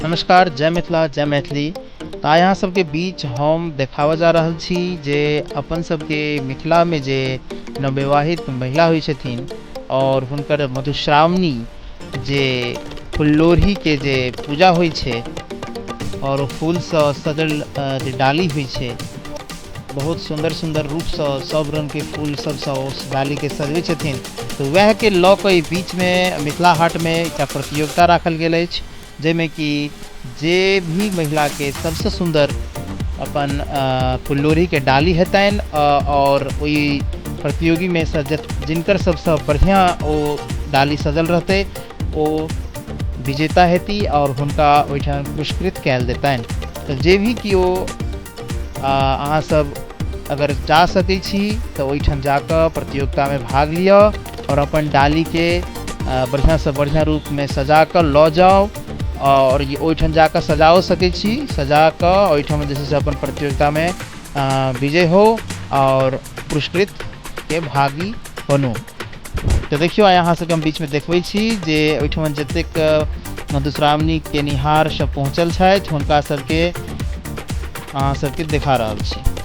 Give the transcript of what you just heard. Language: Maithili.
नमस्कार, जय मिथिला, जय मैथिली। तऽ आइ अहाँ सबके बीच हम देखाबऽ जा रहल छी जे अपन सबके मिथिलामे जे नवविवाहित महिला होइ छथिन आओर हुनकर मधुश्रावणी जे फुललोढ़ीके जे पूजा होइ छै आओर ओ फूलसँ सजल जे डाली होइ छै, बहुत सुन्दर सुन्दर रूपसँ सब रङ्गके फूल सबसँ ओ डालीके सजबै छथिन। तऽ वएहके लऽ कऽ एहि बीचमे मिथिला हाटमे एकटा प्रतियोगिता राखल गेल अछि, जाहिमे कि जे भी महिलाके सबसँ सुन्दर अपन फुललोढ़ीके डाली हेतनि आओर ओहि प्रतियोगीमे सँ जिनकर सबसँ बढ़िआँ ओ डाली सजल रहतै, ओ विजेता हेती आओर हुनका ओहिठाम पुरस्कृत कयल जेतनि। तऽ जे भी केओ अहाँ सब अगर जा सकै छी तऽ ओहिठाम जाकऽ प्रतियोगितामे भाग लिअ आओर अपन डालीके बढ़िआँसँ बढ़िआँ रूपमे सजा कऽ लऽ जाउ आओर ओहिठाम जाकऽ सजाओ सकै छी। सजा कऽ ओहिठाम जे छै से अपन प्रतियोगितामे विजय हो आओर पुरस्कृतके भागी बनू। तऽ देखियौ, आइ अहाँ सबके हम बीचमे देखबै छी जे ओहिठाम जतेक मधुश्रावणी केनिहार सब पहुँचल छथि, हुनका सबके अहाँ सबके देखा रहल छी।